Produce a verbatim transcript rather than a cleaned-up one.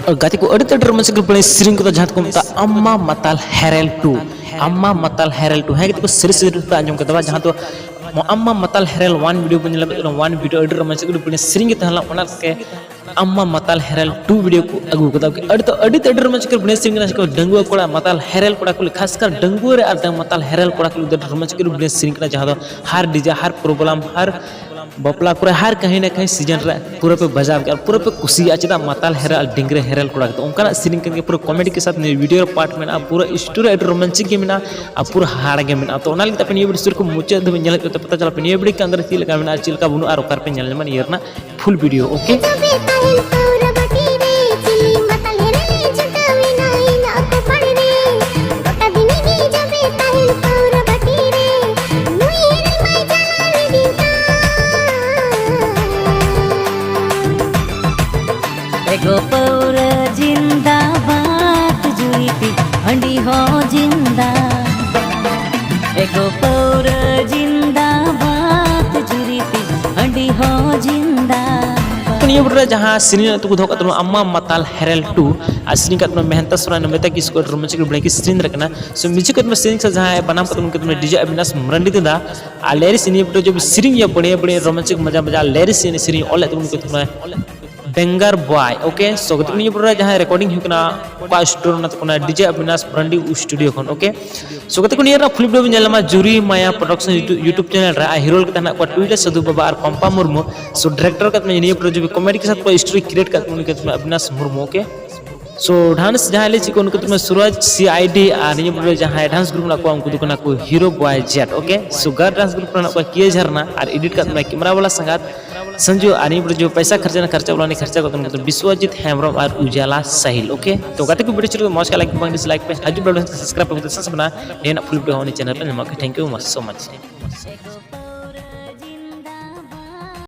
ᱜᱟᱛᱮ ᱠᱚ, ᱟᱹᱰᱤ ᱛᱮᱫ ᱟᱹᱰᱤ ᱨᱚᱢᱚᱡᱽ ᱜᱮ ᱵᱚᱞᱮ ᱥᱮᱨᱮᱧ ᱠᱚᱫᱚ, ᱡᱟᱦᱟᱸ ᱫᱚᱠᱚ ᱢᱮᱛᱟᱜᱼᱟ ᱟᱢᱢᱟ ᱢᱟᱛᱟᱞ ᱦᱮᱨᱮᱞ ᱴᱩ᱾ ᱟᱢᱢᱟ ᱢᱟᱛᱟᱞ ᱦᱮᱨᱮᱞ ᱴᱩ, ᱦᱮᱸ ᱜᱟᱛᱮ ᱠᱚ, ᱥᱟᱹᱨᱤ ᱥᱟᱹᱨᱤ ᱯᱮ ᱟᱸᱡᱚᱢ ᱠᱮᱫᱟ ᱵᱟ? ᱡᱟᱦᱟᱸ ᱫᱚ ᱟᱢᱢᱟ ᱢᱟᱛᱟᱞ ᱦᱮᱨᱮᱞ ᱚᱣᱟᱱ ᱵᱷᱤᱰᱤᱭᱳ ᱵᱚᱱ ᱧᱮᱞ ᱞᱮᱫ ᱠᱟᱱᱟ, ᱚᱣᱟᱱ ᱵᱷᱤᱰᱤᱭᱳ ᱟᱹᱰᱤ ᱨᱚᱢᱚᱡᱽ ᱜᱮ ᱵᱚᱞᱮ ᱥᱮᱨᱮᱧ ᱜᱮ ᱛᱟᱦᱮᱸ ᱞᱮᱱᱟ, ᱚᱱᱟ ᱨᱮ ᱟᱢᱢᱟ ᱢᱟᱛᱟᱞ ᱦᱮᱨᱮᱞ ᱴᱩ ᱵᱷᱤᱰᱤᱭᱳ ᱠᱚ ᱟᱹᱜᱩ ᱠᱟᱫᱟ᱾ ᱟᱹᱰᱤ ᱛᱚ ᱟᱹᱰᱤ ᱛᱮᱫ ᱟᱹᱰᱤ ᱨᱚᱢᱚᱡᱽ ᱜᱮ ᱵᱚᱞᱮ ᱥᱮᱨᱮᱧ ᱠᱟᱱᱟ, ᱡᱟᱦᱟᱸ ᱠᱚ ᱰᱟᱺᱜᱩᱣᱟᱹ ᱠᱚᱲᱟ, ᱢᱟᱛᱟᱞ ᱦᱮᱨᱮᱞ ᱠᱚᱲᱟ ᱠᱩᱞᱤ, ᱠᱷᱟᱥ ᱠᱟᱨ ᱰᱟᱺᱜᱩᱣᱟᱹ ᱨᱮ ᱟᱨ ᱰᱟᱝ ᱢᱟᱛᱟᱞ ᱦᱮᱨᱮᱞ ᱠᱚᱲᱟ ᱠᱩᱞᱤ ᱫᱚ ᱟᱹᱰᱤ ᱨᱚᱢᱚᱡᱽ ᱜᱮ ᱵᱚᱞᱮ ᱥᱮᱨᱮᱧ ᱠᱟᱱᱟ, ᱡᱟᱦᱟᱸ ᱫᱚ ᱦᱟᱨ ᱰᱤᱡᱮ, ᱦᱟᱨ ᱯᱨᱳᱜᱨᱟᱢ, ᱦᱟᱨ ᱵᱟᱯᱞᱟ ᱠᱚᱨᱮ, ᱦᱟᱨ ᱠᱟᱹᱦᱤ ᱱᱟ ᱠᱟᱹᱦᱤ ᱥᱤᱡᱚᱱ ᱨᱮ ᱯᱩᱨᱟᱹ ᱯᱮ ᱵᱟᱡᱟᱣ ᱠᱮᱫᱟ, ᱯᱩᱨᱟᱹ ᱯᱮ ᱠᱩᱥᱤᱭᱟᱜᱼᱟ᱾ ᱪᱮᱫᱟᱜ ᱢᱟᱛᱟᱞ ᱦᱮᱨᱮᱞ ᱟᱨ ᱰᱤᱝᱨᱮ ᱦᱮᱨᱮᱞ ᱠᱚᱲᱟ ᱠᱚ, ᱚᱱᱠᱟᱱᱟᱜ ᱥᱮᱨᱮᱧ ᱠᱟᱱ ᱜᱮᱭᱟ, ᱯᱩᱨᱟᱹ ᱠᱚᱢᱮᱰᱤ ᱠᱮ ᱥᱟᱛᱷ ᱱᱤᱭᱟᱹ ᱵᱷᱤᱰᱤᱭᱳ ᱨᱮ ᱯᱟᱨᱴ ᱢᱮᱱᱟᱜᱼᱟ, ᱯᱩᱨᱟᱹ ᱥᱴᱳᱨᱤ ᱟᱹᱰᱤ ᱨᱳᱢᱟᱱᱪᱤᱠ ᱜᱮ ᱢᱮᱱᱟᱜᱼᱟ ᱟᱨ ᱯᱩᱨᱟᱹ ᱦᱟᱲ ᱜᱮ ᱢᱮᱱᱟᱜᱼᱟ᱾ ᱛᱚ ᱚᱱᱟ ᱞᱟᱹᱜᱤᱫ ᱟᱯᱮ ᱱᱤᱭᱟᱹ ᱵᱷᱤᱰᱤᱭᱳ ᱥᱩᱨ ᱠᱚ ᱢᱩᱪᱟᱹᱫ ᱫᱷᱟᱹᱵᱤᱡ ᱧᱮᱞ ᱦᱩᱭᱩᱜ ᱛᱟᱯᱮ, ᱛᱟᱦᱚᱞᱮ ᱟᱯᱮ ᱱᱤᱭᱟᱹ ᱵᱷᱤᱰᱤᱭᱳ ᱠᱮ ᱟᱱᱫᱟᱨ ᱪᱮᱫ ᱞᱮᱠᱟ ᱢᱮᱱᱟᱜᱼᱟ, ᱪᱮᱫ ᱞᱮᱠᱟ ᱵᱟᱹᱱᱩᱜᱼᱟ, ᱟᱨ ᱚᱠᱟ ᱨᱮᱯᱮ ᱧᱮᱞ ᱧᱟᱢᱟ ᱱᱤᱭᱟᱹ ᱨᱮᱱᱟᱜ ᱯᱷᱩᱞ ᱵᱷᱤᱰᱤᱭᱳ, ᱳᱠᱮ? ᱡᱚᱵᱮ ᱛᱟᱦᱮᱱ ᱯᱟᱹᱣᱨᱟᱹ ᱵᱟᱹᱴᱤ ᱨᱮ, ᱪᱤᱞᱤ ᱢᱟᱛᱟᱞ ᱦᱮᱨᱮᱞ ᱮ ᱡᱷᱩᱴᱟᱹᱣ ᱮᱱᱟ ᱤᱧᱟᱜ ᱠᱚᱯᱟᱲ ᱨᱮ᱾ ᱜᱚᱴᱟ ᱫᱤᱱ ᱜᱮ ᱡᱚᱵᱮ ᱛᱟᱦᱮᱱ ᱯᱟᱹᱣᱨᱟᱹ ᱵᱟᱹᱴᱤ ᱨᱮ, ᱱᱩᱭ ᱦᱮᱨᱮᱞ ᱢᱟᱭ ᱡᱟᱞᱟ ᱨᱮ ᱰᱤᱝᱠᱟ᱾ ᱮᱜᱳ ᱯᱟᱹᱣᱨᱟᱹ ᱡᱤᱱᱫᱟᱵᱟᱫ, ᱡᱩᱨᱤ ᱯᱤ ᱦᱟᱺᱰᱤ ᱦᱚᱸ ᱡᱤᱱᱫᱟ᱾ ᱮᱜᱳ ᱯᱟᱹᱣᱨᱟᱹ ᱡᱤᱱᱫᱟᱵᱟᱫ, ᱡᱩᱨᱤ ᱯᱤ ᱦᱟᱺᱰᱤ ᱦᱚᱸ ᱡᱤᱱᱫᱟᱵᱟᱫ᱾ ᱱᱤᱭᱟᱹ ᱵᱷᱤᱰᱤᱭᱳ ᱨᱮ ᱡᱟᱦᱟᱸ ᱥᱮᱨᱮᱧ ᱨᱮᱱᱟᱜ ᱧᱩᱛᱩᱢ ᱠᱚ ᱫᱚᱦᱚ ᱠᱟᱜ ᱛᱟᱵᱚᱱᱟ ᱟᱢᱢᱟ ᱢᱟᱛᱟᱞ ᱦᱮᱨᱮᱞ ᱴᱩ, ᱟᱨ ᱥᱮᱨᱮᱧ ᱠᱟᱜ ᱛᱟᱵᱚᱱᱟ ᱢᱮᱦᱱᱛᱟ ᱥᱚᱨᱮᱱ, ᱱᱚᱢᱤᱛᱟ ᱠᱤᱥᱠᱩ, ᱨᱚᱢᱚᱡᱽ ᱠᱤᱥᱠᱩ ᱵᱚᱞᱮ ᱠᱤ ᱥᱮᱨᱮᱧ ᱨᱮ ᱠᱟᱱᱟ᱾ So ᱢᱤᱭᱩᱡᱤᱠ ᱠᱟᱜ ᱛᱟᱵᱚᱱᱟ ᱥᱮᱨᱮᱧ ᱥᱟᱶ ᱡᱟᱦᱟᱸᱭ ᱵᱟᱱᱟᱢ ᱠᱟᱜ ᱛᱟᱵᱚᱱᱟ ᱩᱱᱤ ᱠᱟᱱ ᱛᱟᱵᱚᱱᱟ ᱰᱤᱡᱮ ᱚᱵᱤᱱᱟᱥ ᱢᱟᱨᱟᱱᱰᱤ ᱫᱟᱫᱟ, ᱟᱨ ᱞᱮᱨᱤᱥ ᱱᱤᱭᱟᱹ ᱵᱷᱤᱰᱤᱭᱳ ᱡᱚᱵ ᱥᱮᱨᱮᱧ ᱜᱮᱭᱟ ᱵᱟᱹᱲᱤᱭᱟ ᱵᱟᱹᱲᱤᱭᱟ ᱨᱚᱢᱚᱡᱽ ᱢᱟᱡᱟ ᱢᱟᱡᱟ, ᱞᱮᱨᱤᱥ ᱥᱮᱨᱮᱧ ᱚᱞ ᱞᱮᱫ ᱛᱟᱵᱚᱱᱟ ᱩᱱᱤ ᱠᱟᱱ ᱛᱟᱵᱚᱱᱟ ᱵᱮᱝᱜᱟᱨ ᱵᱚᱭ, ᱳᱠᱮ? So ᱜᱟᱛᱮ ᱠᱚ, ᱱᱤᱭᱟᱹ ᱵᱷᱤᱰᱤᱭᱳ ᱨᱮ ᱡᱟᱦᱟᱸᱭ ᱨᱮᱠᱚᱨᱰᱤᱝ ᱦᱩᱭᱩᱜ ᱠᱟᱱᱟ, ᱚᱠᱟ ᱥᱴᱩᱰᱤᱭᱳ ᱨᱮᱱᱟᱜ ᱠᱟᱱᱟ, ᱰᱤᱡᱮ ᱚᱵᱤᱱᱟᱥ ᱢᱟᱨᱟᱱᱰᱤ ᱥᱴᱩᱰᱤᱭᱳ ᱠᱷᱚᱱ, ᱳᱠᱮ? So ᱜᱟᱛᱮ ᱠᱚ, ᱱᱤᱭᱟᱹ ᱨᱮᱱᱟᱜ ᱯᱷᱩᱞ ᱵᱷᱤᱰᱤᱭᱳ ᱵᱚᱱ ᱧᱮᱞ ᱧᱟᱢᱟ ᱡᱩᱨᱤ ᱢᱟᱭᱟ ᱯᱨᱚᱰᱟᱠᱥᱚᱱ ᱭᱩᱴᱩᱵᱽ, ᱭᱩᱴᱩᱵᱽ ᱪᱮᱱᱮᱞ ᱨᱮ, ᱟᱨ ᱦᱤᱨᱳ ᱞᱮᱠᱟ ᱛᱟᱦᱮᱱᱟ ᱠᱚᱣᱟ ᱴᱩᱭᱤᱴᱟ ᱥᱟᱹᱫᱷᱩ ᱵᱟᱵᱟ ᱟᱨ ᱯᱟᱢᱯᱟ ᱢᱩᱨᱢᱩ᱾ So ᱰᱟᱭᱨᱮᱠᱴᱚᱨ ᱠᱟᱜ ᱛᱟᱵᱚᱱᱟ ᱱᱤᱭᱟᱹ ᱵᱷᱤᱰᱤᱭᱳ ᱡᱚᱵ ᱠᱚᱢᱮᱰᱤ ᱠᱮ ᱥᱟᱛᱷ ᱠᱚ ᱥᱴᱳᱨᱤ ᱠᱨᱤᱭᱮᱴ ᱠᱟᱜ ᱛᱟᱵᱚᱱᱟ ᱩᱱᱤ ᱠᱟᱱ ᱛᱟᱵᱚᱱᱟ ᱚᱵᱤᱱᱟᱥ ᱢᱩᱨᱢᱩ, ᱳᱠᱮ? So ᱰᱟᱱᱥ ᱡᱟᱦᱟᱸᱭ ᱞᱮ ᱪᱮᱫ ᱠᱚ ᱩᱱᱠᱩ ᱛᱟᱵᱚᱱᱟ ᱥᱩᱨᱟᱡᱽ ᱥᱤ ᱟᱭ ᱰᱤ, ᱟᱨ ᱱᱤᱭᱟᱹ ᱵᱷᱤᱰᱤᱭᱳ ᱨᱮ ᱡᱟᱦᱟᱸᱭ ᱰᱟᱱᱥ ᱜᱨᱩᱯ ᱢᱮᱱᱟᱜ ᱠᱚᱣᱟ ᱩᱱᱠᱩ ᱫᱚ ᱠᱟᱱᱟ ᱠᱚ ᱦᱤᱨᱳ ᱵᱚᱭ ᱡᱮᱴ, okay? So girl dance group ᱨᱮ ᱢᱮᱱᱟᱜ ᱠᱚᱣᱟ ᱠᱤᱭᱟᱹ ᱡᱷᱟᱨᱱᱟ, ᱟᱨ ᱮᱰᱤᱴ ᱠᱟᱜ ᱛᱟᱵᱚᱱᱟ ᱠᱮᱢᱮᱨᱟ ᱵᱟᱞᱟ ᱥᱟᱸᱜᱟᱛ ᱥᱟᱱᱡᱩ, ᱟᱨ ᱱᱤᱭᱟᱹ ᱵᱷᱤᱰᱤᱭᱳ ᱯᱚᱭᱥᱟ ᱠᱷᱚᱨᱪᱟ ᱨᱮᱱᱟᱜ ᱠᱷᱚᱨᱪᱟ ᱵᱟᱞᱟ ᱩᱱᱤ ᱠᱷᱚᱨᱪᱟ ᱠᱟᱜ ᱛᱟᱵᱚᱱᱟ ᱩᱱᱠᱩ ᱫᱚ ᱵᱤᱥᱣᱚᱡᱤᱛ ᱦᱮᱢᱵᱨᱚᱢ ᱟᱨ ᱩᱡᱟᱞᱟ ᱥᱟᱦᱤᱞ, ᱳᱠᱮ? ᱛᱚ ᱜᱟᱛᱮ ᱠᱚ, ᱵᱷᱤᱰᱤᱭᱳ ᱪᱮᱫ ᱢᱚᱡᱽ ᱠᱟ ᱞᱟᱭᱤᱠ ᱵᱟᱝ ᱰᱤᱥᱞᱟᱭᱤᱠ ᱯᱮ, ᱦᱤᱡᱩᱜ ᱵᱷᱤᱰᱤᱭᱳ ᱥᱟᱵᱥᱠᱨᱟᱭᱤᱵ ᱯᱮ, ᱥᱟᱵᱥᱠᱨᱟᱭᱤᱵ ᱯᱮ, ᱱᱤᱭᱟᱹ ᱨᱮᱱᱟᱜ ᱯᱷᱩᱞ ᱵᱷᱤᱰᱤᱭᱳ ᱦᱚᱸ ᱩᱱᱤ ᱪᱮᱱᱮᱞ ᱨᱮ ᱧᱟᱢᱚᱜ ᱠᱟᱱᱟ᱾ Thank you so much.